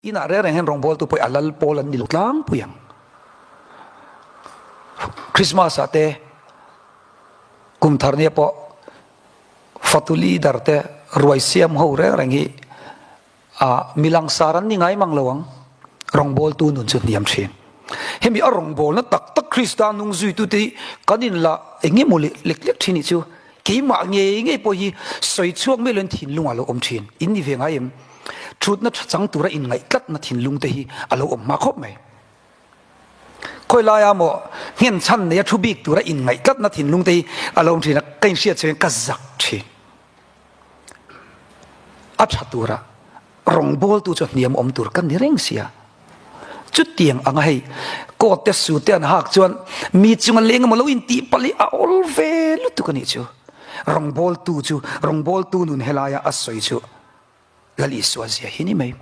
Inah reng reng hian rawngbawltu pawh hi a lal pawl an ni lo tlangpui ang. Christmas ah te kum thar nia pawh fatu leader te ruai siam ho reng reng hi a milang sar an ni ngai mang lo ang. Rawngbawltu nun chu hniam thin. Hemi a rawngbawlna tak tak Krista nung zuitute hi kan inla engemaw lek lek thin nih chu keimah ngei ngei pawh hi sawi chhuak miah loin thinlung a lo awm thin. In ni ve ngai em? Thutna tha chang tura inngaih tlatna thinlung te hi a lo awm hma khawp mai. Khawi laia maw nghen chhan neia thu bik tura inngaih tlatna thinlung te hi a lo awm thin a, ka inhriat chhuahin ka zak thin. A tha tura rawngbawltu chu hniam awm tur ka ni reng sia. Chutiang anga hei coat te suit te an hak chuan mi chunga leng emaw lo intih palh hi a awl ve lutuk a nih chu. Rawngbawltu chu rawngbawltu nun helaia a sawi chu Lal Isua zia hi ni mai.